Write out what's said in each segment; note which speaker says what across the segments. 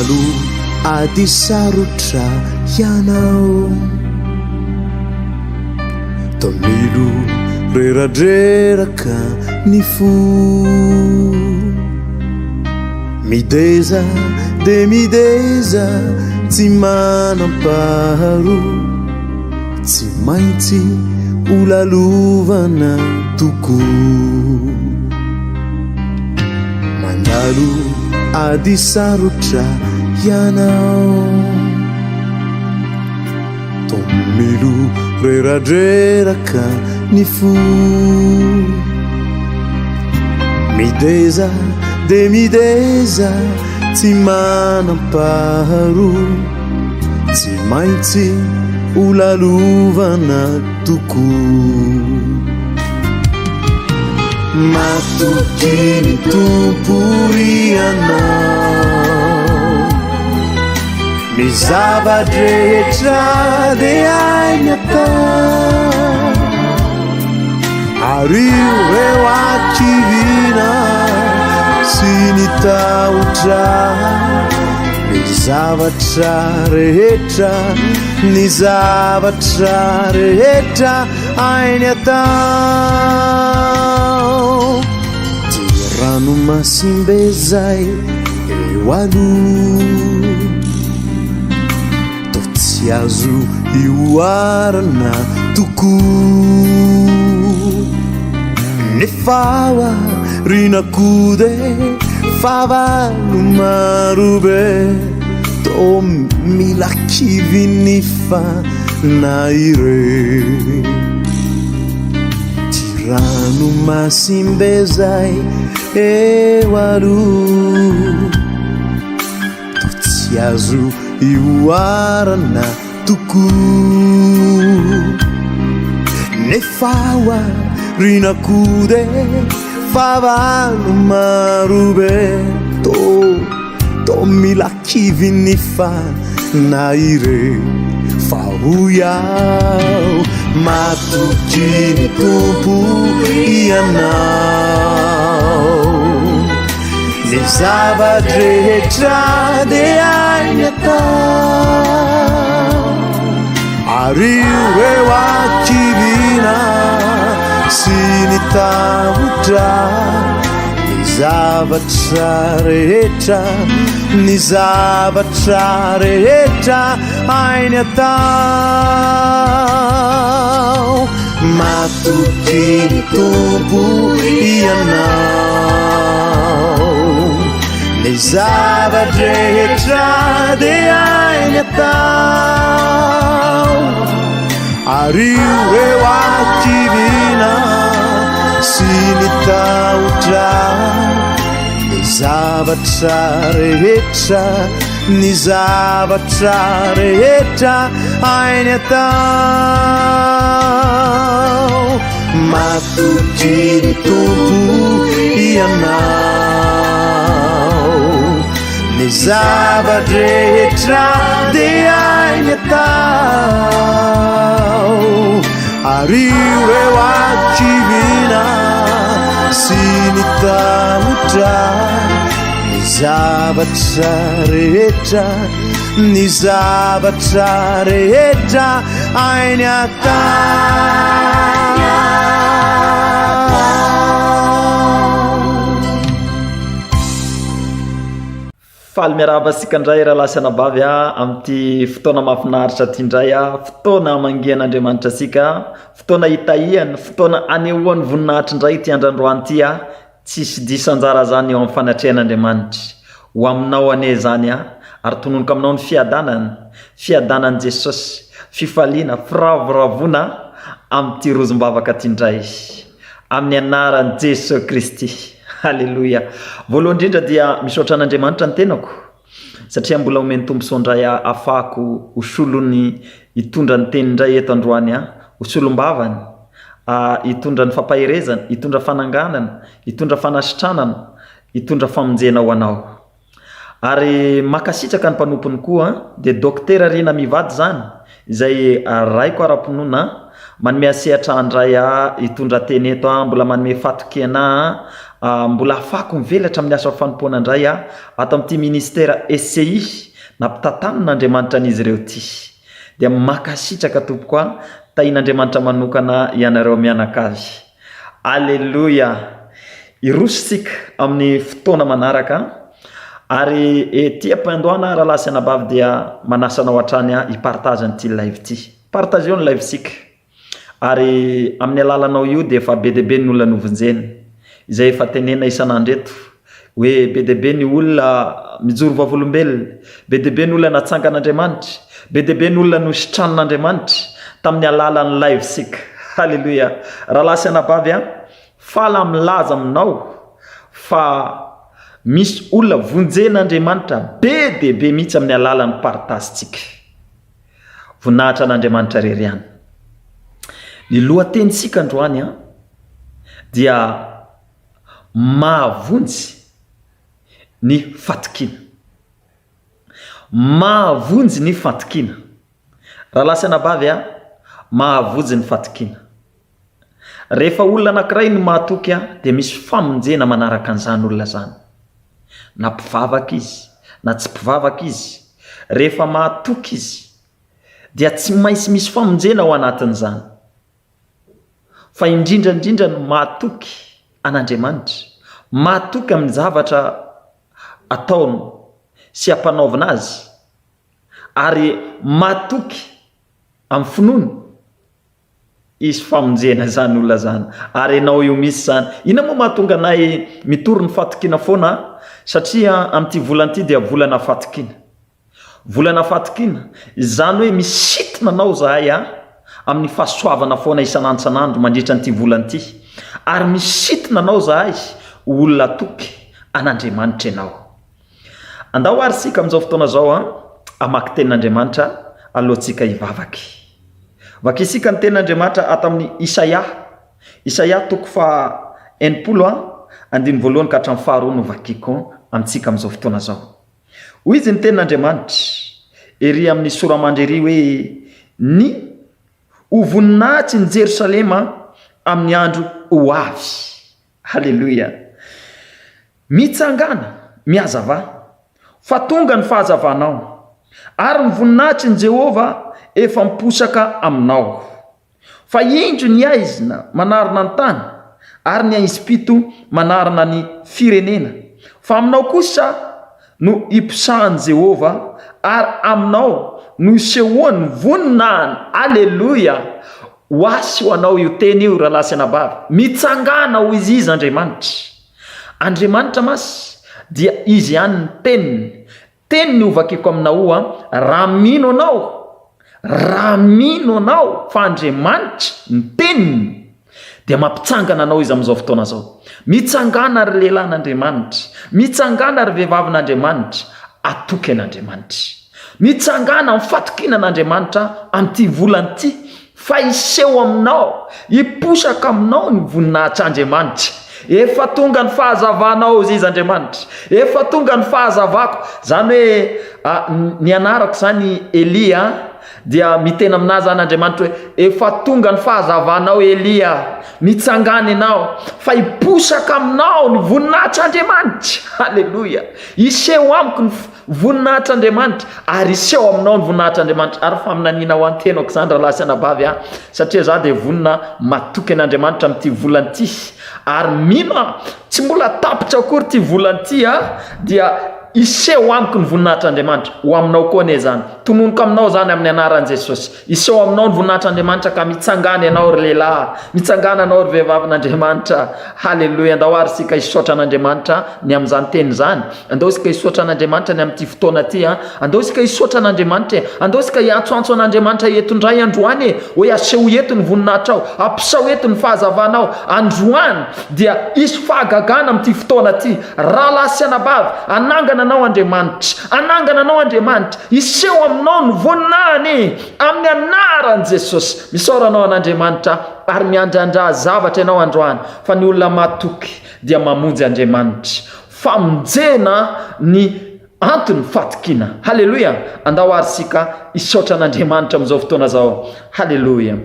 Speaker 1: Mandalo ady sarotra ianao Tomilo reradreraka ny fo Mideza de mideza tsy manam-paharoa Tsy maintsy ho lalovana tokoa Mandalo ady sarotra ianao Tomilo reradreraka ny fo Mideza de mideza tsy manam-paharoa Tsy maintsy ho lalovana tokoa Matoky ny Tompo ianao Ny zava-drehetra dia hainy atao Ary ireo hakiviana sy ny tahotra Ny zavatra rehetra, ny zavatra rehetra hainy atao Ty ranomasimbe zay eo aloha Toa tsy azo ihoarana tokoa Nefa aoriana koa dia fahavalo marobe Toa mila kivy ny fanahy ireo Ty ranomasimbe zay eo aloha Toa tsy azo ihoarana tokoa Nefa aoriana koa dia fahavalo marobe Toa, toa mila kivy ny fanahy ireo Fa hoy aho, matoky ny Tompo ianao Ny zava-drehetra dia hainy atao Ary ireo hakiviana sy ny tahotra Ny zavatra rehetra, ny zavatra rehetra hainy atao Matoky ny Tompo ianao Ny zava-drehetra dia hainy atao Ary ireo hakiviana sy ny tahotra Ny zavatra rehetra, ny zavatra rehetra hainy atao Matoky ny Tompo ianao Ny zava-drehetra dia hainy atao Ary ireo hakiviana sy ny tahotra Ny zavatra rehetra, ny zavatra rehetra hainy atao.
Speaker 2: Faly miarahaba antsika indray rahalahy sy anabavy a amin'ity fotoana mahafinaritra ity indray a, fotoana hamangian'Andriamanitra antsika, fotoana hitahiany, fotoana hanehoany voninahitra indray ity andro androany ity a. Tsisy diso anjara zany eo amin'ny fanatrehan'Andriamanitra. Ho aminao anie izany a! Ary tononiko aminao ny fiadanana, fiadanan'i Jesosy, fifaliana, firavoravoana amin'ity rozom-bavaka ity indray. Amin'ny anaran'i Jesoa Kristy. Haleloia. Voalohany indrindra dia misaotra an'Andriamanitra ny tenako. Satria mbola omen'ny Tompo soa indray aho afahako ho solony hitondra ny teny indray eto androany aho, ho solombavany, hitondra ny fampaherezana, hitondra fananganana, hitondra fanasitranana, hitondra famonjena ho anao. Ary mankasitraka ny mpanompony koa dia Dokotera Rina mivady izany izay raiko ara-pinoana, manome ahy sehatra handray ahy hitondra teny eto aho, mbola manome fahatokiana ahy. Mbola afako mivelatra amin'ny asa fanompoana indray aho ato amin'ity ministera SCI nampitantanin'Andriamanitra an'izy ireo ity. Dia mankasitraka tompoko a, tahian'Andriamanitra manokana ianareo mianakavy. Aleloia! Hiroso isika amin'ny fotoana manaraka ary ety am-piandohana rahalahy sy anabavy dia manasa anao hatrany hi-partage an'ity live ity. Partageo ny live-tsika. Ary amin'ny alalanao io dia efa be dia be ny olona novonjena. Izay efa tenena isan'andro eto hoe be dia be ny olona mijoro vavolombelona, be dia be ny olona natsangan'Andriamanitra, be dia be ny olona nositranin'Andriamanitra tamin'ny alalan'ny live sika. Haleloia. Rahalahy sy anabavy a, faly milaza aminao fa misy olona vonjen'Andriamanitra be dia be mihitsy amin'ny alalan'ny partage-tsika. Voninahitra an'Andriamanitra irery ihany. Ny lohatenintsika androany an, dia mahavonjy ny fatokiana. Mahavonjy ny fatokiana. Rahalahy sy anabavy a, mahavonjy ny fatokiana. Rehefa olona anankiray no mahatoky a, dia misy famonjena manaraka an'izany olona izany. Na mpivavaka izy, na tsy mpivavaka izy, rehefa mahatoky izy, dia tsy maintsy misy famonjena ao anatin'izany. Fa indrindra indrindra ny mahatoky an'Andriamanitra, mahatoky amin'ny zavatra ataony sy ampanaovina azy, ary mahatoky amin'ny finoany, Hisy famonjena izany olona izany ary ianao io misy izany. Inona moa mahatonga anay mitory ny fatokiana foana satria amin'ity volana ity dia volana fatokiana. Volana fatokiana, izany hoe misintona anao izahay a amin'ny fahasoavana foana isan'andro isan'andro mandritra an'ity volana ity ary misintona anao izahay ho olona toky an'Andriamanitra ianao. Andao ary isika amin'izao fotoana izao a hamaky tenin'Andriamanitra alohantsika hivavaky. Vakisika ny tenin'Andriamanitra ato amin'ny Isaia. Isaia toko faha 60 a, andininy voalohany ka hatramin'ny faharoa no vakiko amintsika amin'izao fotoana izao. Hoy izy ny tenin'Andriamanitra ery amin'ny sora-mandry ery hoe ny ho voninahitry ny Jerosalema amin'ny andro ho avy. Haleloia. Mitsangàna, mihazavà, fa tonga ny fahazavanao, ary ny voninahitry ny Jehovah efa miposaka aminao. Fa indro ny haizina manarona ny tany, ary ny haizim-pito manarona ny firenena, fa aminao kosa no hiposahan'i Jehovah, ary aminao no hisehoan'ny voninahiny. Aleloia! Ho ahy sy ho anao io teny io, rahalahy sy anabavy. Mitsangàna ho izy iza Andriamanitra. Andriamanitra mantsy dia Izy ihany ny Teniny. Teniny ho vakiko aminao an, raha mino anao, raha mino anao fa Andriamanitra ny Teniny, dia mampitsangana anao Izy amin'izao fotoana izao. Mitsangàna ry lehilahin'Andriamanitra, mitsangàna ry vehivavin'Andriamanitra, atoky an'Andriamanitra. Mitsangàna amin'ny fatokiana an'Andriamanitra amin'ity volana ity fa hiseho aminao, hiposaka aminao ny voninahitr'Andriamanitra. Efa tonga ny fahazavanao hozy izy Andriamanitra. Efa tonga ny fahazavako. Izany hoe ny anarako izany Elia dia miteny aminahy izany Andriamanitra hoe efa tonga ny fahazavanao Elia, mitsangàna ianao fa hiposaka aminao ny voninahitr'Andriamanitra. Haleloia. Hiseho amiko ny Voninahitr'Andriamanitra, ary hiseho aminao ny voninahitr'Andriamanitra. Ary faminaniana ho antenako izany rahalahy sy anabavy a, satria za dia vonona matoky an'Andriamanitra amin'ity volana ity, ary mino aho, tsy mbola tapitra akory ity volana ity a, dia hiseho amiko ny voninahitr'Andriamanitra. Ho aminao koa anie izany. Tononiko aminao izany amin'ny anaran'i Jesosy. Hiseho aminao ny voninahitr'Andriamanitra ka mitsangàna ianao ry lehilahy, mitsangàna ianao ry vehivavin'Andriamanitra. Haleloia. Andao ary isika hisaotra an'Andriamanitra ny amin'izany teny izany. Andao isika hisaotra an'Andriamanitra ny amin'ity fotoana ity an. Andao isika hisaotra an'Andriamanitra e. Andao isika hiantsoantso an'Andriamanitra eto indray androany e. Hoe asehoy eto ny voninahitrao, ampiseho eto ny fahazavanao. Androany dia hisy fahagagana amin'ity fotoana ity. Rahalahy sy anabavy, hanangana anao Andriamanitra. Hanangana anao Andriamanitra. Hiseho aminao ny voninahiny amin'ny anaran'i Jesosy. Misaora anao an'Andriamanitra ary miandrandra zavatra ianao androany fa ny olona matoky dia mamonjy Andriamanitra. Famonjena ny antony fatokiana. Haleloia! Andao ary isika hisaotra an'Andriamanitra amin'izao fotoana izao. Haleloia!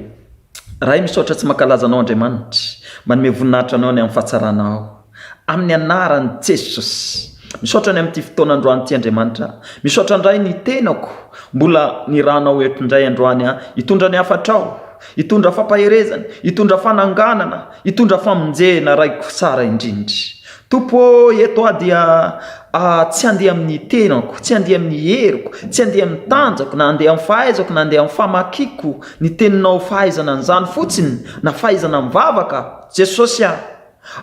Speaker 2: Ray misaotra tsy mankalaza Anao Andriamanitra, manome voninahitra Anao ny amin'ny fahatsaranao. Amin'ny anaran'i Jesosy. Misaotra ny amin'ity fotoana androany ity Andriamanitra. Misaotra indray ny tenako mbola nirahanao eto indray androany aho hitondra ny hafatrao, hitondra fampaherezana, hitondra fananganana, hitondra famonjena Raiko tsara indrindra. Tompo ô, eto aho dia tsy handeha amin'ny tenako, tsy handeha amin'ny heriko, tsy handeha amin'ny tanjako, na handeha amin'ny fahaizako, na handeha amin'ny famakiako ny teninao fahaizana an'izany fotsiny, na fahaizana mivavaka. Jesosy a!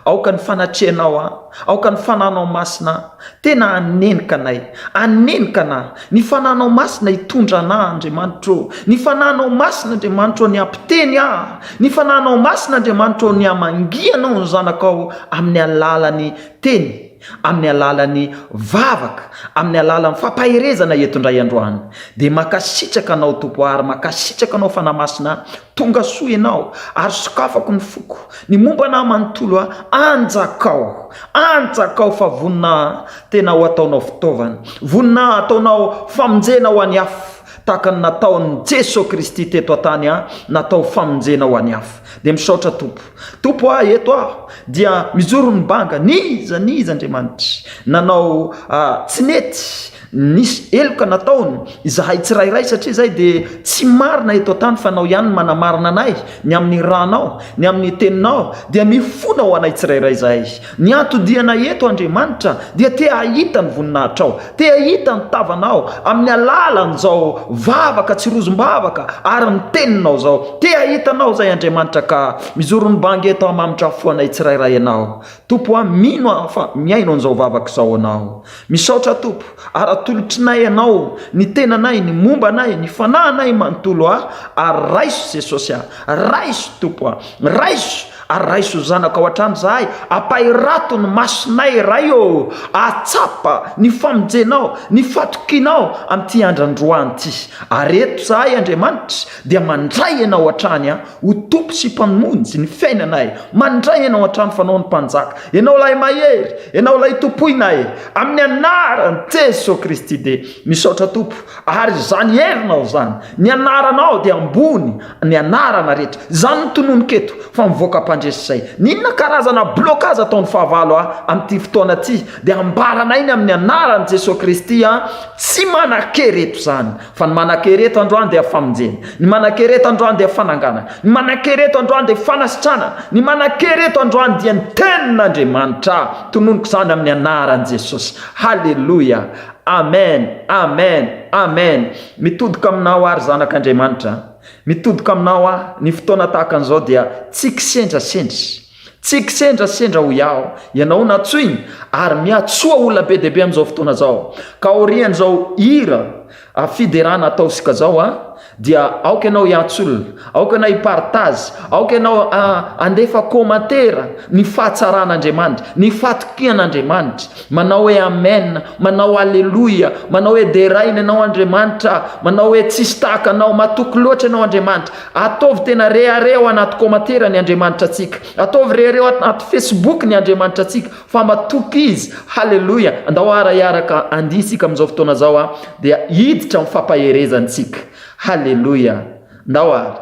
Speaker 2: Aoka ny fanatrehanao ahy, aoka ny Fananao Masina ahy, tena hanenika anay, hanenika anah, ny Fananao Masina hitondra anah, Andriamanitra ô, ny Fananao Masina, Andriamanitra ô, ny hampiteny ahy, ny Fananao Masina, Andriamanitra ô, ny hamangianao ny zanakao amin'ny alalan'ny teny, amin'ny alalan'ny vavaka, amin'ny alalan'ny fampaherezana eto indray androany. Dia mankasitraka Anao Tompo ary mankasitraka Anao Fanahy Masina, tonga soa Ianao ary sokafako ny foko, ny momba anah manontolo aho, anjakao, anjakao fa vonona aho tena ho ataonao fitaovana, vonona aho ataonao famonjena ho an'ny hafa, tahaka ny nataon'i Jesoa Kristy teto an-tany aho, natao famonjena ho an'ny hafa. Dia misaotra Tompo. Tompo ah, eto aho dia mijoro ny banga, n'iza n'iza Andriamanitra nanao tsy nety, nisy heloka nataony izahay tsirairay satria izay dia tsy marina eto an-tany fa Anao ihany no manamarina anay ny amin'ny ranao, ny amin'ny teninao dia mifona ho anay tsirairay izahay. Ny anton-dianay eto Andriamanitra dia te hahita ny voninahitrao, te hahita ny tavanao amin'ny alalan'izao vavaka tsy rozom-bavaka ary ny teninao izao. Te hahita anao izay Andriamanitra ka mijoro ny banga eto hamamitra fo anay tsirairay ianao. Tompo a, mino aho fa mihaino an'izao vavaka izao Anao. Misaotra Tompo ary atolotrinay Anao ny tenanay, ny momba anay, ny fanahinay manontolo a, ary raiso Jesosy a, raiso Tompo a, raiso ary raiso ho zanakao hatrany izahay, ampahirato ny masonay Ray ô, ahatsapa ny famonjenao, ny fatokianao amin'ity andro androany ity, ary eto izahay Andriamanitra dia mandray Ianao hatrany a, ho Tompo sy Mpamonjy ny fiainanay, mandray Ianao hatrany fa Anao no Mpanjaka, Ianao ilay Mahery, Ianao ilay Tompoinay, amin'ny anaran'i Jesoa Kristy dia misaotra Tompo, ary izany herinao izany, ny anaranao dia ambony ny anarana rehetra, izany no tononiko eto fa mivoaka mpandresy izay, n'inona karazana blocage ataon'ny fahavalo ahy amin'ity fotoana ity dia ambaranay ny amin'ny anaran'i Jesoa Kristy an, tsy manan-kery eto izany. Fa ny manan-kery eto androany dia famonjena, ny manan-kery eto androany dia fananganana, ny manan-kery eto androany dia fanasitranana, ny manan-kery eto androany dia ny Tenin'Andriamanitra. Tononiko izany amin'ny anaran'i Jesosy. Haleloia! Amen! Amen! Amen! Mitodika aminao aho ry zanak'Andriamanitra. Mitodika aminao aho. Ny fotoana tahaka an'izao dia tsy kisendrasendra. Tsy kisendrasendra hoy aho, ianao nantsoiny ary miatsoa olona be dia be amin'izao fotoana izao. Ka aorian'izao hira fiderana ataosika zao a, dia aoka ianao hiantso olona, aoka ianao hi-partage, aoka ianao handefa commentaire ny fahatsaran'Andriamanitra, ny fatokian'Andriamanitra, manao hoe amen, manao aleloia, manao hoe deraina ianao Andriamanitra, manao hoe tsisy tahaka anao, matoky loatra ianao Andriamanitra. Ataovy tena rehareha ao anaty commentaire ny Andriamanitra antsika. Ataovy rehareha ao anaty Facebook ny Andriamanitra antsika fa matoky Izy. Haleloia. Andao ara hiaraka andihy isika amin'izao fotoana izao a, dia hiditra amin'ny fampaherezana isika. Haleloia. Ndao ary.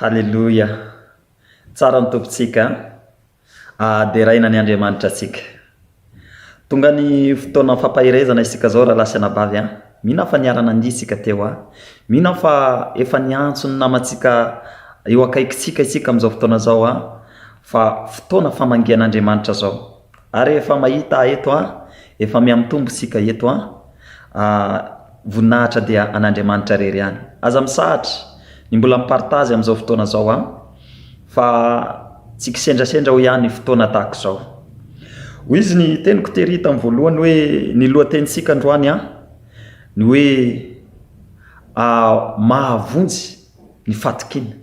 Speaker 2: Haleloia! Tsara ny Tompontsika a! Deraina ny Andriamanitra antsika. Tonga ny fotoana fampaherezana isika zao rahalahy sy anabavy a! Mino aho fa niara-nandihy isika teo a! Mino aho fa efa niantso ny namantsika eo akaikintsika isika amin'izao fotoana izao a! Fa fotoana famangian'Andriamanitra zao. Ary efa mahita ahy eto a! Efa mihamitombo isika eto a! Voninahitra dia an'Andriamanitra irery ihany. Aza misahatra ny mbola mi-partage amin'izao fotoana izao a! Fa tsy kisendrasendra hoy aho ny fotoana tahaka izao. Hoy izy ny teniko tery tamin'ny voalohany hoe ny lohatenintsika androany a! Ny hoe mahavonjy ny fatokiana.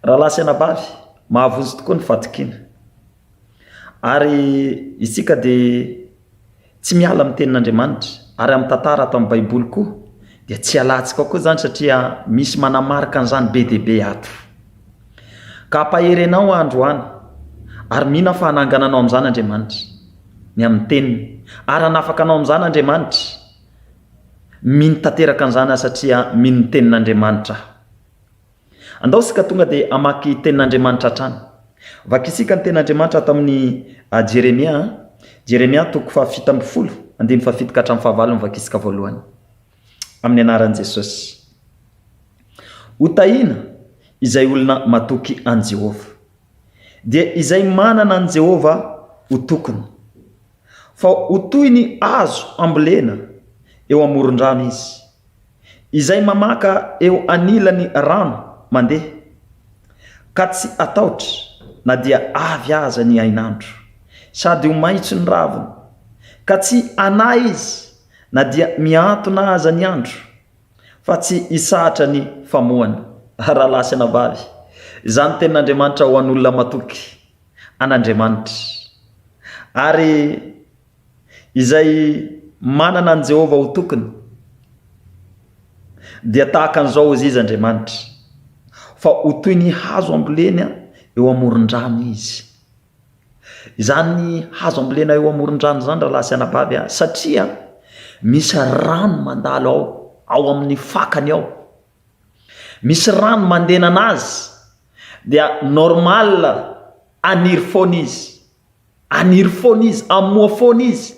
Speaker 2: Rahalahy sy anabavy, mahavonjy tokoa ny fatokiana. Ary isika dia tsy miala amin'ny tenin'Andriamanitra, ary amin'ny tantara ato amin'ny Baiboly koa dia tsy ialantsika koa izany satria misy manamarika an'izany be dia be ato. Ka hampahery anao aho androany, ary mino aho fa hanangana anao amin'izany Andriamanitra, ny amin'ny teniny, ary hanafaka anao amin'izany Andriamanitra. Mino tanteraka an'izany aho satria mino ny tenin'Andriamanitra aho. Andao isika tonga dia hamaky tenin'Andriamanitra hatrany. Vakisika ny tenin'Andriamanitra ato amin'ny Jeremia, Jeremia toko faha-17, andininy faha-7 ka hatramin'ny fahavalo ny vakisika voalohany. Amin'ny anaran'i Jesosy. Ho tahiana izay olona matoky an'i Jehovah, dia izay manana an'i Jehovah ho tokony. Fa ho toy ny hazo ambolena eo amoron-drano izy. Izay mamaka eo anilany rano mandeha, ka tsy hatahotra na dia avy aza ny hainandro, sady ho maitso ny raviny, ka tsy hanahy izy na dia mihantona aza ny andro, fa tsy hisahatra ny famohany. Rahalahy sy anabavy, izany tenin'Andriamanitra ho an'olona matoky an'Andriamanitra. Ary Izay manana an'i Jehovah ho tokony, dia tahaka an'izao hozy izy Andriamanitra, fa ho toy ny hazo ambolena eo amoron-drano izy. Izany hazo ambolena eo amoron-drano izany rahalahy sy anabavy a, satria misy rano mandalo ao, ao amin'ny fakany ao. Misy rano mandena anazy, dia normal haniry foana izy. Haniry foana izy, hamoa foana izy,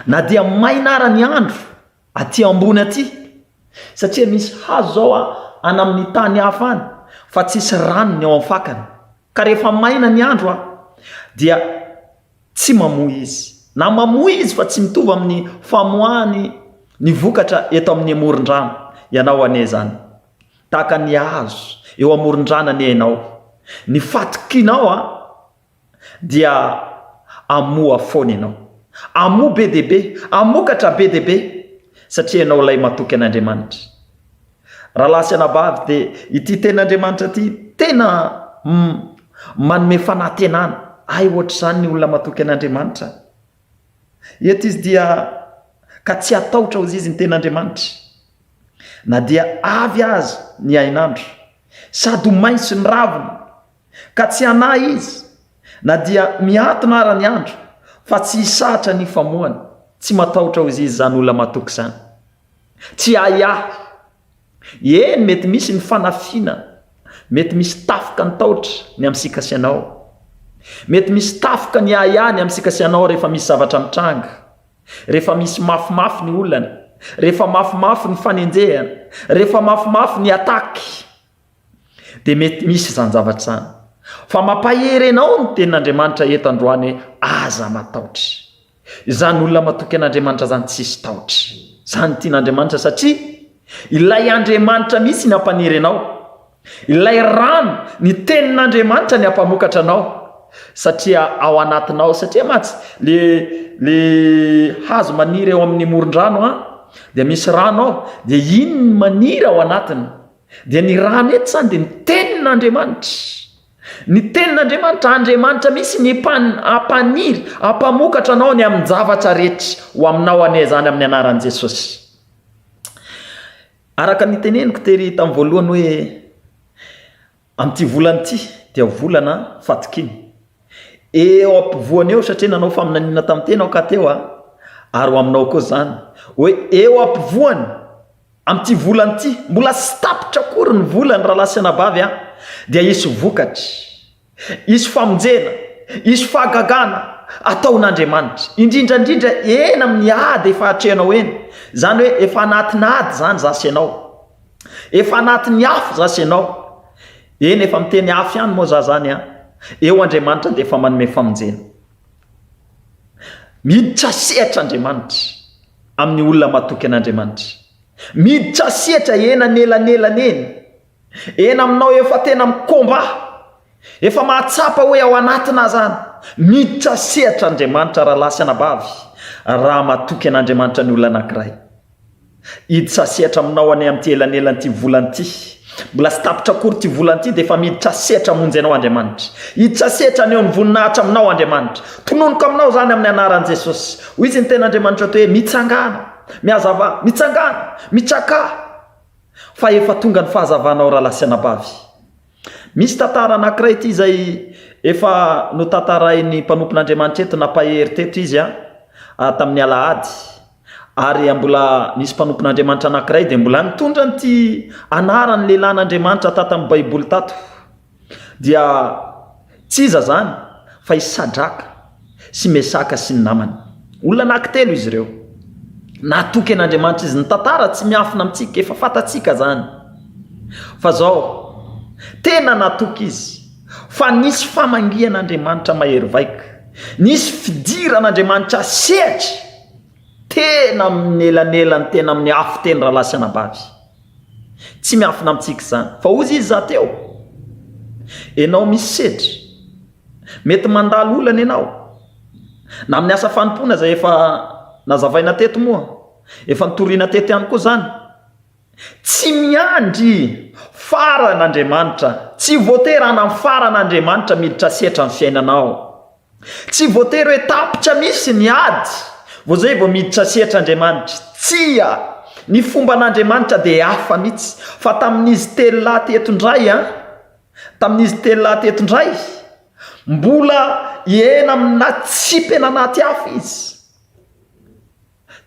Speaker 2: na dia maina ara ny andro aty ambony aty, satria misy hazo zao a, any amin'ny tany hafa any fa tsisy rano ny ao amin'ny fakany, ka rehefa maina ny andro a, dia tsy mamoa izy, na mamoa izy fa tsy mitovy amin'ny famoahany ny vokatra eto amin'ny amoron-drano, ianao anie izany tahaka ny hazo eo amoron-drano anie ianao, ny fatokianao a. dia hamoa foana ianao. Hamoa be dia be, hamokatra be dia be, satria ianao ilay matoky an'Andriamanitra. Rahalahy sy anabavy, dia ity tenin'Andriamanitra ity tena manome fanantenana. Hay ohatr'izany ny olona matoky an'Andriamanitra. Eto izy dia ka tsy hatahotra hozy izy ny tenin'Andriamanitra. Na dia avy aza ny hainandro, sady ho maitso ny ravina, Ka tsy hanahy izy, na dia mihantona ara ny andro, fa tsy hisahatra ny famohana. Tsy matahotra hozy izy izany olona matoky izany. Tsy ahiahy. Eny, mety misy ny fanafiana, mety misy tafoka ny tahotra ny amintsika sy ianao. Mety misy tafoka ny ahiahy ny amintsika sy ianao rehefa misy zavatra mitranga, rehefa misy mafimafy ny olana, rehefa mafimafy ny fanenjehana, rehefa mafimafy ny attaque. Dia mety misy izany zavatra izany. Fa mampahery anao ny tenin'Andriamanitra eto androany hoe aza matahotra. Izany olona matoky an'Andriamanitra izany tsisy tahotra. Izany tian'Andriamanitra satria ilay Andriamanitra mihitsy ny hampaniry anao. Ilay rano, ny tenin'Andriamanitra ny hampamokatra anao. Satria ao anatinao, satria mantsy le le hazo maniry eo amin'ny moron-drano an, dia misy rano ao, dia iny ny maniry ao anatiny. Dia ny rano eto izany dia ny tenin'Andriamanitra. Ny tenin'Andriamanitra, Andriamanitra mihitsy ny hampaniry, hampamokatra anao ny amin-javatra rehetra. Ho aminao anie izany amin'ny anaran'i Jesosy. Araka ny teneniko tery tamin'ny voalohany hoe Amin'ity volana ity dia volana fatokiana. Eo ampovoany eo satria nanao faminaniana tamin'ny tena aho ka teo a, ary ho aminao koa izany, hoe eo ampovoany amin'ity volana ity, mbola tsy tapitra akory ny volany rahalahy sy anabavy a! dia hisy vokatra, hisy famonjena, hisy fahagagana ataon'Andriamanitra. Indrindra indrindra eny amin'ny ady efa atrehanao eny. Izany hoe efa anatin'ady izany za sy ianao. Efa anatin'ny afo za sy ianao. Eny efa miteny afo ihany moa za zany an. Eo Andriamanitra dia efa manome famonjena. Miditra sehatra Andriamanitra amin'ny olona matoky an'Andriamanitra. Miditra sehatra eny anelanelany eny. Eny aminao efa tena mi-combat. Efa mahatsapa hoe ao anatina zany. Miditra sehatra Andriamanitra rahalahy sy anabavy raha matoky an'Andriamanitra ny olona anankiray. Hiditra sehatra aminao anie amin'ity elanelan'ity volana ity. Mbola tsy tapitra akory ity volana ity dia efa miditra sehatra hamonjy anao Andriamanitra. Hiditra sehatra haneho ny voninahitra aminao Andriamanitra. Tononiko aminao izany amin'ny anaran'i Jesosy. Hoy izy ny tenin'Andriamanitra toy hoe mitsangàna, mihazavà, mitsangàna, mitsakà, fa efa tonga ny fahazavanao rahalahy sy anabavy. Misy tantara anankiray ity izay efa notantarain'ny mpanompon'Andriamanitra eto, nampahery teto izy tamin'ny alahady. Ary mbola nisy mpanompon'Andriamanitra anankiray dia mbola nitondra an'ity anaran'ny lehilahin'Andriamanitra tato amin'ny Baiboly tato. Dia tsy iza izany fa i Sadraka sy Mesaka sy ny namany. Olona anankitelo izy ireo. Natoky an'Andriamanitra izy. Ny tantara tsy miafina amintsika, efa fantatsika izany. Fa izao, tena natoky izy fa nisy famangian'Andriamanitra mahery vaika, nisy fidiran'Andriamanitra sehatra tena amin'ny elanelany, tena amin'ny afo teny rahalahy sy anabavy. Tsy miafina amintsika izany. Fa hozy izy za teo, ianao misy sedra, mety mandalo olana ianao, na amin'ny asa fanompoana izay efa nazavaina teto moa, efa notorina teto ihany koa izany. Tsy miandry farany Andriamanitra, tsy voatery hanamfarana Andriamanitra miditra setra ny fiainanao. Tsy voatery hoe tapitra misy ny ady vao zay vao miditra sehatra Andriamanitra. Tsia! Ny fomban'Andriamanitra dia hafa mihitsy. Fa tamin'izy telolahy teto indray an, tamin'izy telolahy teto indray, mbola ena amina tsipy ena anaty afo izy.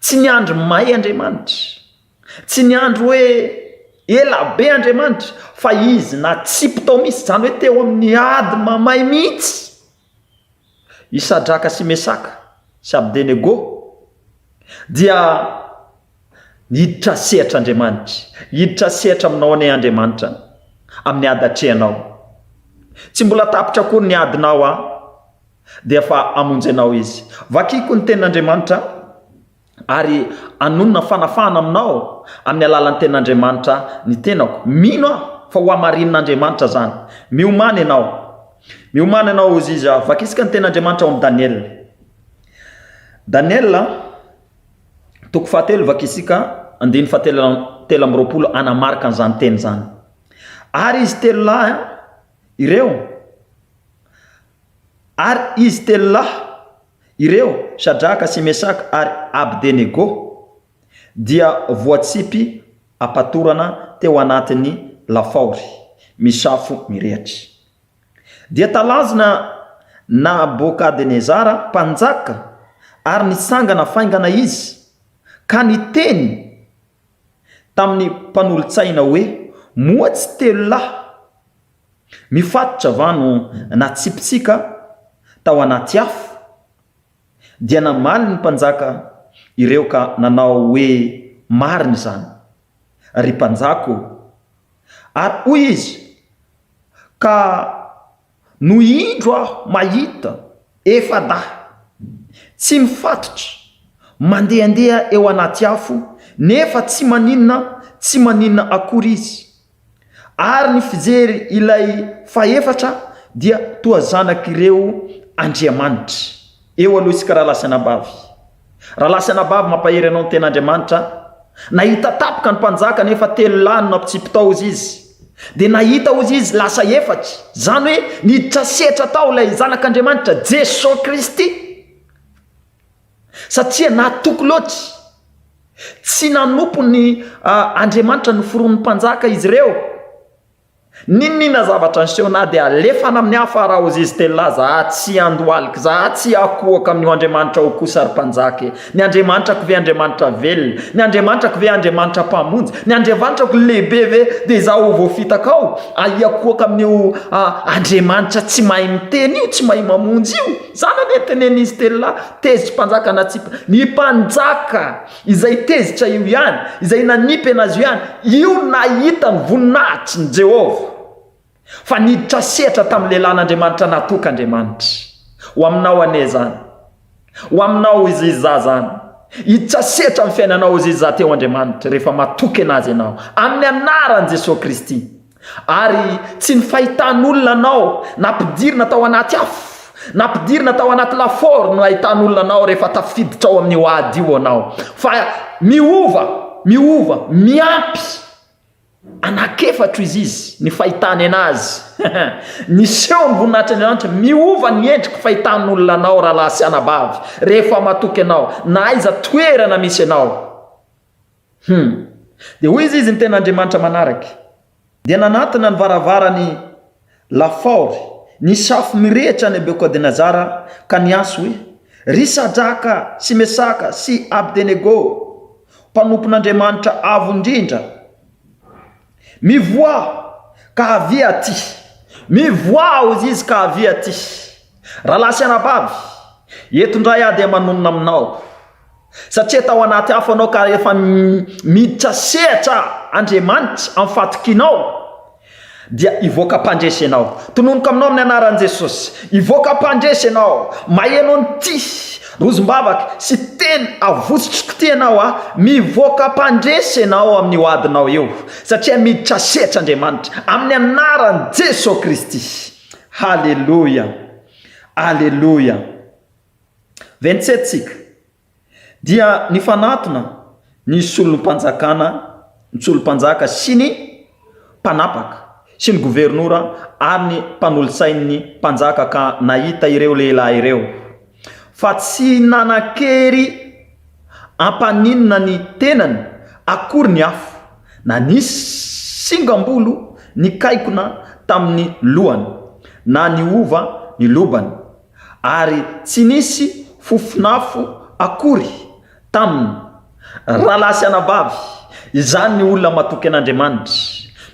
Speaker 2: Tsy niandry may Andriamanitra. Tsy niandry hoe ela be Andriamanitra fa izy natsipy tao mihitsy, izany hoe teo amin'ny ady mamay mihitsy i Sadraka sy Mesaka sy Abdenego dia niditra sehatra Andriamanitra. Hiditra sehatra aminao anie Andriamanitra amin'ny ady atrehanao. Tsy mbola tapitra akory ny adinao an, dia efa hamonjy anao Izy. Vakiko ny tenin'Andriamanitra. ary hanonona fanafahana aminao amin'ny alalan'ny Tenin'Andriamanitra ny tenako. Mino aho fa ho hamarinin'Andriamanitra izany. Miomàna ianao. Miomàna ianao, hozy izy. Vakisika ny Tenin'Andriamanitra ao amin'ny Daniela. Daniela, toko fahatelo, vakisika, andininy fahatelo 23, hanamarika an'izany teny izany. Ary izy telo lahy ireo, ary izy telo lahy, Ireo, Sadraka sy Mesaka ary Abdenego, dia voatsipy am-patorana teo anatin'ny lafaory misafo mirehatra. Dia talanjona Nabokadnezara mpanjaka ary nitsangana faingana izy ka niteny tamin'ny mpanolo-tsaina hoe, Moa tsy telo lahy Mifatotra va no natsipitsika tao anaty afo? Dia namaly ny mpanjaka ireo ka nanao hoe, Marina izany, ry mpanjaka ô! Ary hoy izy, Ka no indro aho mahita efa-dahy tsy mifatotra mandehandeha eo anaty afo, nefa tsy maninona tsy maninona akory izy. Ary ny fijery ilay fahefatra dia toa zanak'ireo andriamanitra. Eo aloha isika rahalahy sy anabavy. Rahalahy sy anabavy mampahery anao ny ten'Andriamanitra. Nahita tapoka ny mpanjaka nefa telo lahy no nampitsipy tao hozy izy. Dia nahita hozy izy lasa efatra. Izany hoe niditra sehatra tao ilay zanak'Andriamanitra Jesoa Kristy. Satria natoky loatra. Tsy nanompo ny Andriamanitra noforonin'ny mpanjaka izy ireo. N'inon'inona zavatra niseho na dia alefana amin'ny hafa ara hozy izy telolahy, za tsy handohalika, za tsy hakohaka amin'io Andriamanitra io kosa ry mpanjaka e! Ny Andriamanitrako ve Andriamanitra velona? Ny Andriamanitrako ve Andriamanitra mpamonjy? Ny Andriavanitrako lehibe ve dia izaho ho voafitaka ao? Ahiakoaka amin'io Andriamanitra tsy mahay miteny io, tsy mahay mamonjy io. Izany anie tenenin'izy telolahy, tezitry mpanjaka na tsy ny mpanjaka izay tezitra io ihany, izay nanipy anazy io ihany, io nahita ny voninahitry ny Jehovah. Fa niditra sehatra tamin'ny lehilahin'Andriamanitra natoky Andriamanitra. Ho aminao anie izany. Ho aminao izy iza zany. Hiditra sehatra amin'ny fiainanao izy iza teo Andriamanitra rehefa matoky anazy ianao. Amin'ny anaran'i Jesoa Kristy. Ary tsy ny fahitan'olona anao nampidirina tao anaty afo, nampidirina tao anaty lafaoro no ahitan'olona anao rehefa tafiditra ao amin'io ady io anao. Fa miova, miova, miampy. Anankefatro izy izy ny fahitany anazy. Niseho ny voninahitr'Andriamanitra, miova ny endriky fahitan'olona anao rahalahy sy anabavy rehefa matoky anao na aiza toerana misy anao. Hum. Dia hoy izy izy ny tenin'Andriamanitra manaraka. Dia nanatona ny varavarany lafaory nisy afo mirehitra Nebokadnezara ka niantso hoe, Ry Sadraka sy Mesaka sy Abdenego, mpanompon'Andriamanitra Avo Indrindra, mivoaha ka avia aty! Mivoaha, hozy izy, ka avia aty! Rahalahy sy anabavy, eto indray aho dia manonona aminao. Satria tao anaty afo anao ka efa miditra sehatra Andriamanitra amin'ny fahatokianao dia hivoaka mpandresy ianao. Tononiko aminao amin'ny anaran'i Jesosy. Hivoaka mpandresy ianao. Maheno an'ity rozom-bavaka sy teny avotsitriko ity ianao a. Mivoaka mpandresy ianao amin'io adinao io. Satria miditra sehatra Andriamanitra amin'ny anaran'i Jesosy Kristy. Haleloia. Aleloia. Ventsettsika dia nifanatona ny solom-panjakana, ny solom-panjaka sy ny mpanapaka sy ny governora ary ny mpanolotsain'ny mpanjaka ka nahita ireo lehilahy ireo fa tsy nanan-kery hampaninona ny tenany akory ny afo na nisy singam-bolo nikaikona tamin'ny lohany na niova ny lobany. ary tsy nisy fofon'afo akory taminy. Rahalahy sy anabavy, izany ny olona matoky an'Andriamanitra.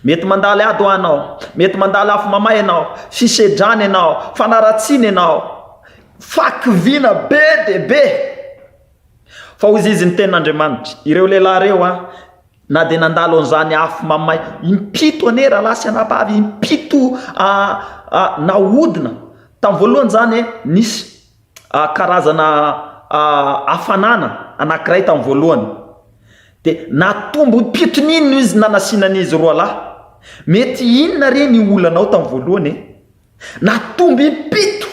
Speaker 2: Mety mandalo ady ho anao, mety mandalo afo mamay ianao, fisedrana ianao, fanaratsiana ianao, fahakiviana be dia be. Fa hoy izy ny tenin'Andriamanitra, ireo lehilahy ireo an, Na dia nandalo an'izany afo mamay impito anie rahalahy sy anabavy, impito nahodina. Tamin'ny voalohany izany nisy karazana hafanana anankiray tamin'ny voalohany. Dia natombo impito n'inona izy nanasinan'izy roalahy. Mety inona re ny olanao tamin'ny voalohany e? Natombo impito.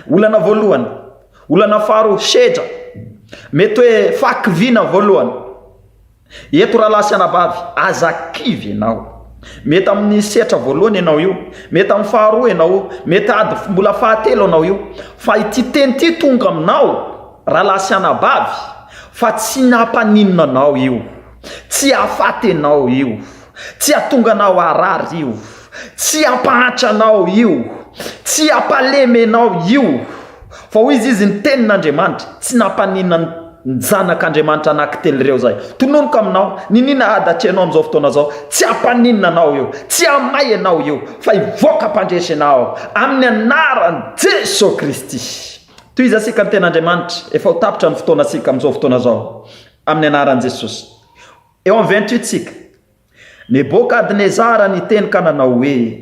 Speaker 2: Olana voalohany. Olana faharoa, sedra. Mety hoe fahakiviana voalohany. Eto rahalahy sy anabavy, aza kivy ianao. Mety amin'ny sehatra voalohany ianao io, mety amin'ny faharoa ianao io, mety ady mbola fahatelo ianao io. Fa ity teny ity tonga aminao, rahalahy sy anabavy, fa tsy nampaninona anao io. Tsy hahafaty anao io. Tsy hahatonga anao harary io. Tsy hampahantra anao io. Tsy hampalemy anao io. Fa hoy izy, izy ny tenin'Andriamanitra, tsy nampaninona ny zanak'Andriamanitra anankitelo ireo izay. Tononiko aminao, niniana hadatrenao amin'izao fotoana izao, tsy hampaninona anao io, tsy hamay anao io, fa hivoaka mpandresy anao amin'ny anaran'i Jesoa Kristy. Tohizantsika ny tenin'Andriamanitra, efa ho tapitra ny fotoanantsika amin'izao fotoana izao, amin'ny anaran'i Jesosy. Eo amin'ny 28 tsika. Nebokadnezara niteny ka nanao hoe,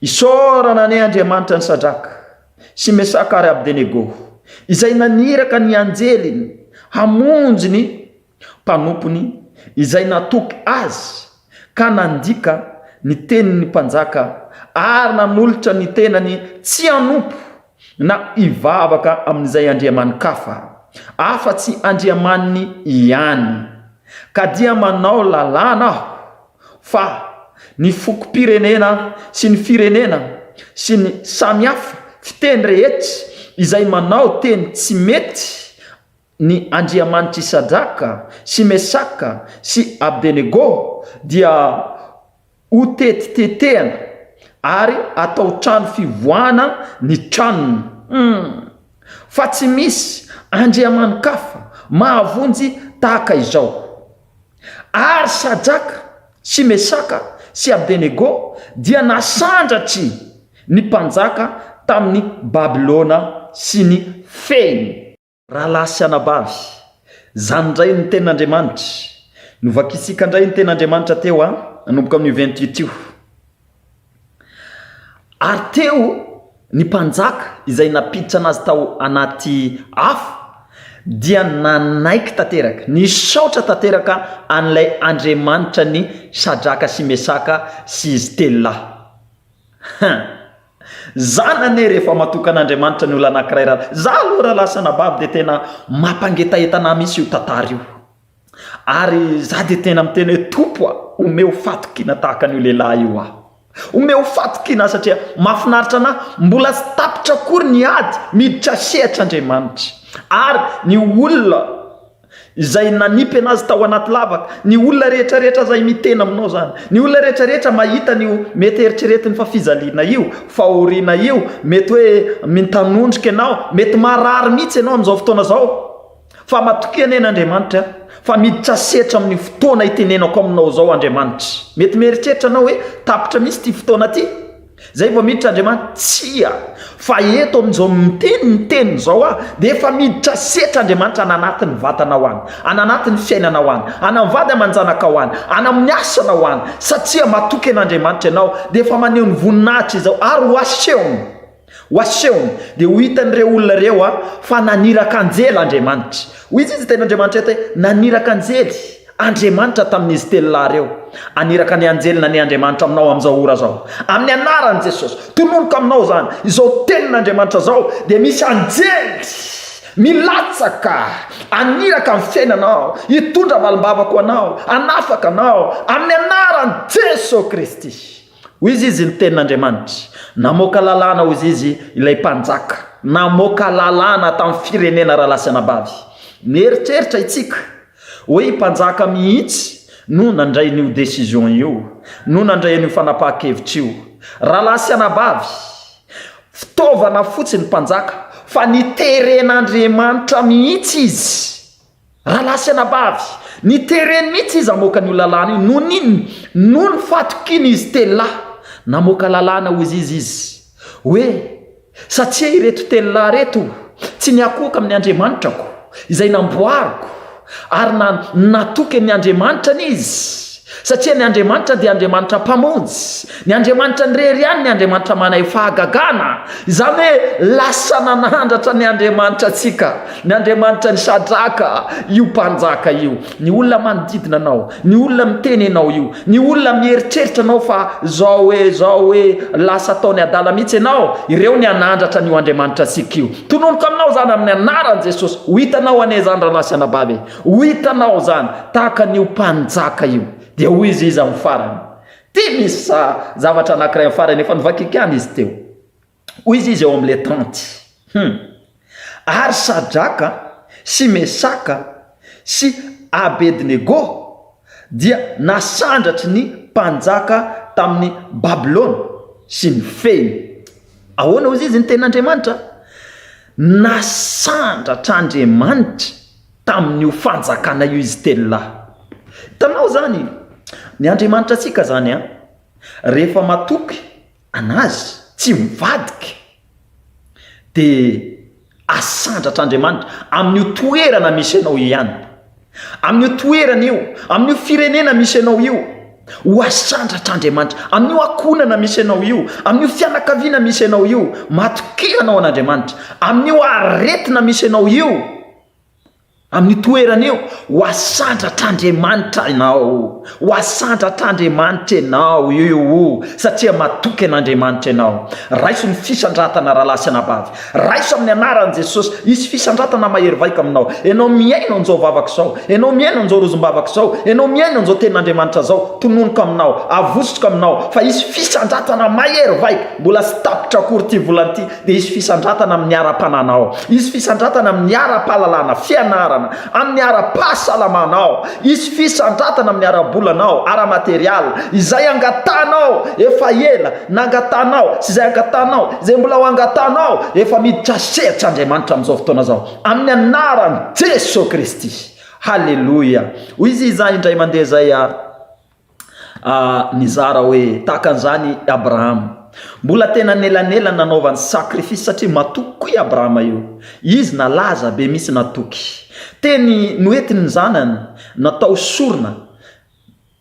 Speaker 2: Isaorana anie Andriamanitra ny Sadraka, sy Mesaka ary Abdenego, izay naniraka ny anjeliny hamonjy ny mpanompony izay natoky azy ka nandika ny tenin'ny mpanjaka ary nanolotra ny tenany tsy hanompo na hivavaka amin'izay andriamani-kafa, afa-tsy Andriamaniny ihany. Ka dia manao lalàna aho fa ny fokom-pirenena sy ny firenena sy ny samy hafa fiteny rehetra izay manao teny tsy mety ny Andriamanitr'i Sadraka sy Mesaka sy Abdenego dia. Hotetitetehana ary atao trano fivoahana ny tranony. Humm. Fa tsy misy andriamani-kafa mahavonjy tahaka izao. Ary Sadraka sy Mesaka sy Abdenego dia nasandratry ny mpanjaka tamin'i Babylona sy ny fehiny. Rahalahy sy anabavy, zany indray ny tenin'Andriamanitra. Novakisika indray ny tenin'Andriamanitra teo a, nanomboka amin'io 28 io. Ary teo ny mpanjaka izay nampiditra anazy tao anaty afo dia nanaiky tanteraka, nisaotra tanteraka an'ilay Andriamanitra ny Sadraka sy Mesaka sy izy telolahy. Hein! Zany anie rehefa matoky an'Andriamanitra ny olona anankiray raha, za aloha rahalahy sy anabavy dia tena mampangetaheta anah mihitsy io tantara io. Ary za dia tena miteny hoe Tompo a, omeo fatokiana tahaka an'io lehilahy io aho. Omeo fatokiana aho satria mahafinaritra anah, mbola tsy tapitra akory ny ady, miditra sehatra Andriamanitra. Ary ny olona izay nanipy anazy tao anaty lavaka, ny olona rehetra rehetra izay miteny aminao izany, ny olona rehetra rehetra mahita an'io mety eritreretiny fa fijaliana io, fahoriana io, mety hoe mitanondrika ianao, mety marary mihitsy ianao amin'izao fotoana izao. Fa matokia anie an'Andriamanitra fa miditra setra amin'ny fotoana itenenako aminao izao Andriamanitra. Mety mieritreritra anao hoe tapitra mihitsy ity fotoana ity, zay vao miditra Andriamanitra. Tsia, fa eto amin'izao miteny ny teniny izao aho dia efa miditra setra Andriamanitra any anatin'ny vatanao any, any anatin'ny fiainanao any, any amin'ny vady aman-janakao any, any amin'ny asanao any, satria matoky an'Andriamanitra ianao dia efa maneho ny voninahitra izao ary ho asehony. Ho asehony, dia ho hitan'ireo olona ireo fa naniraka anjely Andriamanitra. Hoy izy, izy tenin'Andriamanitra eto hoe, naniraka anjely Andriamanitra tamin'izy telolahy ireo. Haniraka ny anjeliny anie Andriamanitra aminao amin'izao ora izao. Amin'ny anaran'i Jesosy. Tononiko aminao izany. Izao tenin'Andriamanitra izao dia misy anjely milatsaka haniraka ny fiainanao, hitondra valim-bavaka ho anao, hanafaka anao, amin'ny anaran'i Jesosy Kristy. Hoy izy izy ny tenin'Andriamanitra. Namoaka lalàna hoy izy ilay mpanjaka. Namoaka lalàna tamin'ny firenena rahalahy sy anabavy. Mieritreritra itsika hoe i mpanjaka mihitsy no nandray an'io décision io, no nandray an'io fanapahan-kevitra io. Rahalahy sy anabavy, fitaovana fotsiny mpanjaka fa niteren'Andriamanitra mihitsy izy. Rahalahy sy anabavy, nitereny mihitsy izy hamoaka an'io lalàna io. Noho ny inona? Noho ny fatokiany izy telolahy. Namoaka lalàna hozy izy izy, hoe, Satria ireto telolahy ireto tsy niakohoka amin'ny andriamanitrako, izay namboariko, ary na, natoky an'ny andriamanitrany izy, Satria ny Andriamanitra dia Andriamanitra Mpamonjy. Ny Andriamanitra irery ihany ny Andriamanitra manay fahagagana. Izany hoe lasa nanandratra ny Andriamanitra antsika, ny Andriamanitra ny Sadraka, io mpanjaka io. Ny olona manodidina anao, ny olona miteny anao io, ny olona mieritreritra anao fa zao hoe zao hoe lasa ataony adala mihitsy ianao, ireo ny hanandratra an'io Andriamanitra antsika io. Tononiko aminao izany amin'ny anaran'i Jesosy. Ho hitanao anie izany rahalahy sy anabavy e. Ho hitanao izany, tahaka an'io mpanjaka io. Dia hoy izy izy amin'ny farany. Ity misy zavatra anankiray amin'ny farany, efa novakiko ihany izy teo. Hoy izy izy ao amin'ilay tanty. Hum. Ary Sadraka sy Mesaka sy Abednego dia nasandratry ny mpanjaka tamin'i Babylona sy ny fehiny. Ahoana hoy izy ny tenin'Andriamanitra? Nasandratr'Andriamanitra tamin'io fanjakana io izy telolahy. Hitanao izany, ny Andriamanitra antsika izany an, rehefa matoky an'Azy, tsy mivadika, dia asandratr'Andriamanitra amin'io toerana misy anao io ihany. Amin'io toerana io, amin'io firenena misy anao io, ho asandratr'Andriamanitra. Amin'io ankohonana misy anao io, amin'io fianakaviana misy anao io, matokia anao an'Andriamanitra. Amin'io aretina misy anao io, amin'io toerana io, ho asandratr'Andriamanitra ianao. Ho asandratr'Andriamanitra ianao io, satria matoky an'Andriamanitra ianao. Raiso ny fisandratana rahalahy sy anabavy. Raiso amin'ny anaran'i Jesosy. Hisy fisandratana mahery vaika aminao. Ianao mihaino an'izao vavaka izao. Ianao mihaino an'izao rozom-bavaka izao. Ianao mihaino an'izao tenin'Andriamanitra izao. Tononiko aminao, avosotriko aminao fa hisy fisandratana mahery vaika. Mbola tsy tapitra akory ity volana ity dia hisy fisandratana amin'ny ara-pananao. Hisy fisandratana amin'ny ara-pahalalana, fianarana. fianarana, amin'ny ara-pahasalamanao, hisy fisandratana amin'ny ara-bolanao, ara-material, izay angatahanao efa ela nangatahanao sy izay angatahanao, izay mbola ho angatahanao, efa miditra sehatra Andriamanitra amin'izao fotoana izao, amin'ny anaran'i Jesoa Kristy. Haleloia. Hoy izy izaho indray mandeha izay nizara hoe tahaka an'izany i Abrahama. Mbola tena nelanelana nanaovany sacrifice satria matoky koa i Abrahama io. Izy nalaza be mihitsy natoky. Teny noentiny ny zanany natao sorona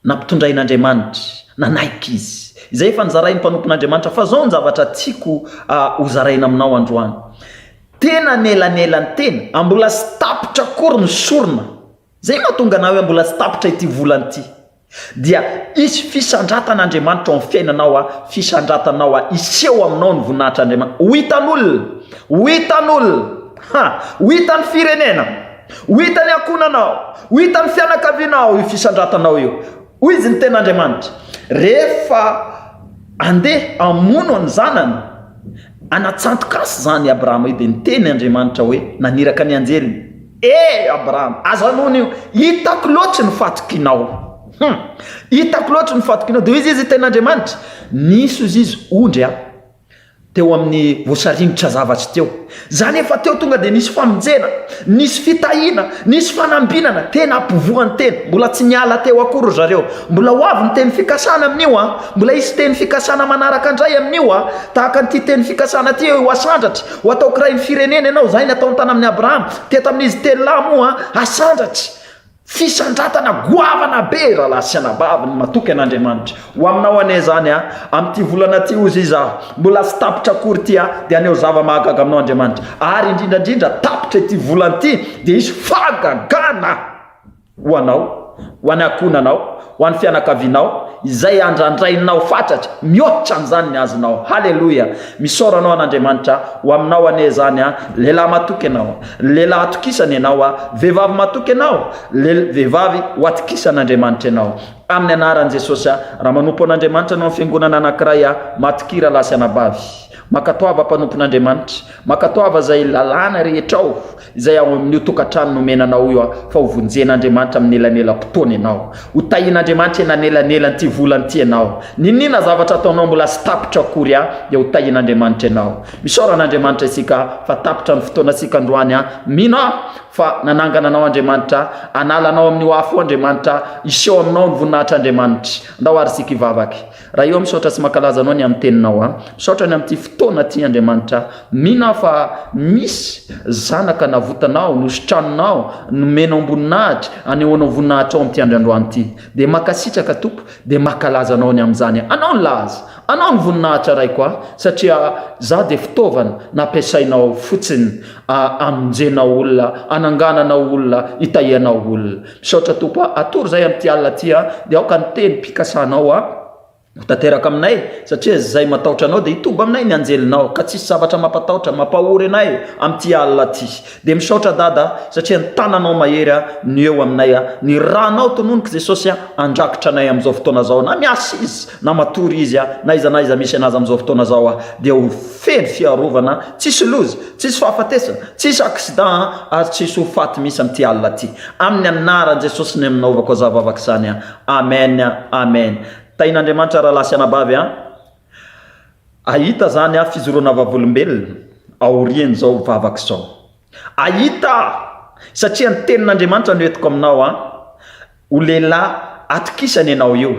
Speaker 2: nampitondrain'Andriamanitra. Nanaiky izy. Izay efa nozarain'ny mpanompon'Andriamanitra fa zao ny zavatra tiako hozaraina aminao androany. Tena nelanelan-tena, mbola tsy tapitra akory ny sorona. Zay mahatonga anah hoe mbola tsy tapitra ity volana ity. Dia hisy fisandratana Andriamanitra ao amin'ny fiainanao a, fisandratanao a, hiseho aminao ny voninahitr'Andriamanitra. Ho hitan'olona, ho hitan'olona, ha, ho hitan'ny firenena, ho hitan'ny ankohonanao, ho hitan'ny fianakavianao io fisandratanao io. Hoy izy ny tenin'Andriamanitra, rehefa andeha hamono ny zanany, Anatsantoka-asy izany Abrahama io, dia niteny Andriamanitra hoe, naniraka ny anjeliny, Eh, Abrahama, aza nono io, hitako loatry ny fatokianao. Hum, hitako loatry ny fatokianao. Dia hoy izy, izy tenin'Andriamanitra, nisy hozy izy ondry a, teo amin'ny voasaringotra zavatry teo. Zany efa teo tonga dia nisy famonjena, nisy fitahiana, nisy fanambinana, tena ampovoany tena, mbola tsy niala teo akory ry zareo. Mbola ho avy ny teny fikasana amin'io an, mbola hisy teny fikasana manaraka indray amin'io an, tahaka an'ity teny fikasana ity hoe ho asandratra, ho ataoko rain'ny firenena ianao, izay nataony tany amin'i Abrahama, teto amin'izy telo lahy moa an, asandratra. Fisandratana goavana be rahalahy sy anabavy ny matoky an'Andriamanitra. Ho aminao anie izany a, amin'ity volana ity hozy izy aho, mbola tsy tapitra akory ity a, dia haneho zava-mahagaga aminao Andriamanitra. Ary indrindra indrindra tapitra ity volana ity dia hisy fahagagana ho anao, ho an'ny ankohonanao, ho an'ny fianakavianao, izay andrandrainao fatratra, mihoatra an'izany ny azonao. Haleloia! Misaora anao an'Andriamanitra, ho aminao anie izany a, lehilahy matoky ianao, lehilahy atokisana ianao a, vehivavy matoky ianao, le, vehivavy ho atokisan'Andriamanitra ianao. Amin'ny anaran'i Jesosy a, raha manompo an'Andriamanitra ianao amin'ny fiangonana anankiray a, matokia rahalahy sy anabavy. Mankatoava mpanompon'Andriamanitra, mankatoava izay lalàna rehetra ao. Izay ao amin'io tokantrano nomena anao io aho, fa ho vonjen'Andriamanitra amin'ny elanelam-potoana ianao. Ho tahian'Andriamanitra elanelan'ity volana ity ianao. N'inon'inona zavatra ataonao mbola tsy tapitra akory aho, dia ho tahian'Andriamanitra ianao. Misaora an'Andriamanitra isika fa tapitra ny fotoanantsika androany aho. Mino aho fa nanangana anao Andriamanitra, hanala anao amin'io afo io Andriamanitra, hiseho aminao ny voninahitr'Andriamanitra. Andao ary isika hivavaka. Ray ô misaotra sy mankalaza anao ny amin'ny teninao a. Misaotra ny amin'ity fotoana ity Andriamanitra. Mino aho fa misy zanaka navotanao, nositraninao, nomenao am-boninahitra, anehoanao voninahitra ao amin'ity andro androany ity. Dia mankasitraka Tompo, dia mankalaza anao ny amin'izany. Anao ny laza, anao ny voninahitra Raiko a, satria za dia fitaovana nampiasainao fotsiny hamonjenao olona, hanangananao olona, hitahianao olona. Misaotra Tompo a, atoro izay amin'ity alina ity a, dia aoka ny teny mpikasanao a ho tanteraka aminay, satria izay matahotra Anao dia hitoby aminay ny anjelinao, ka tsisy zavatra mampatahotra, mampahory anay amin'ity alina ity. Dia misaotra Dada, satria ny tananao mahery a no eo aminay a, ny ranao tononiko Jesosy a handrakitra anay amin'izao fotoana izao, na miasa izy, na matory izy a, na aiza na aiza misy anazy amin'izao fotoana izao a, dia ho feno fiarovana, tsisy loza, tsisy fahafatesana, tsisy accident a, ary tsisy ho faty mihitsy amin'ity alina ity. Amin'ny anaran'i Jesosy no nanaovako azah vavaka izany a. Amen amen. Tahin'Andriamanitra rahalahy sy anabavy a. Ahita zany a fijoroana vavolombelona aorian'izao vavaka izao. Ahita satria ny tenin'Andriamanitra no entiko aminao a. Ho lehilahy atokisana ianao io.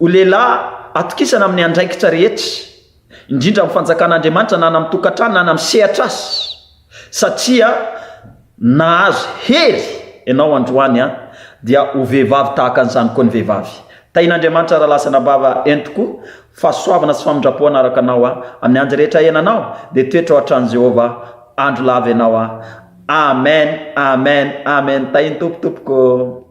Speaker 2: Ho lehilahy atokisana amin'ny andraikitra rehetra, indrindra amin'ny fanjakan'Andriamanitra na any amin'ny tokantrano na any amin'ny sehatr'asa. Satria nahazo hery ianao androany an, dia ho vehivavy tahaka an'izany koa ny vehivavy. Tahin'Andriamanitra rahalahy sy anabavy entiko fahasoavana sy famindram-po hanaraka anao an, amin'ny andro rehetra iainanao dia toetra ao an-tranon'i Jehovah andro lava ianao an. Amen, amen, amen. Tahin'ny Tompo tompoko.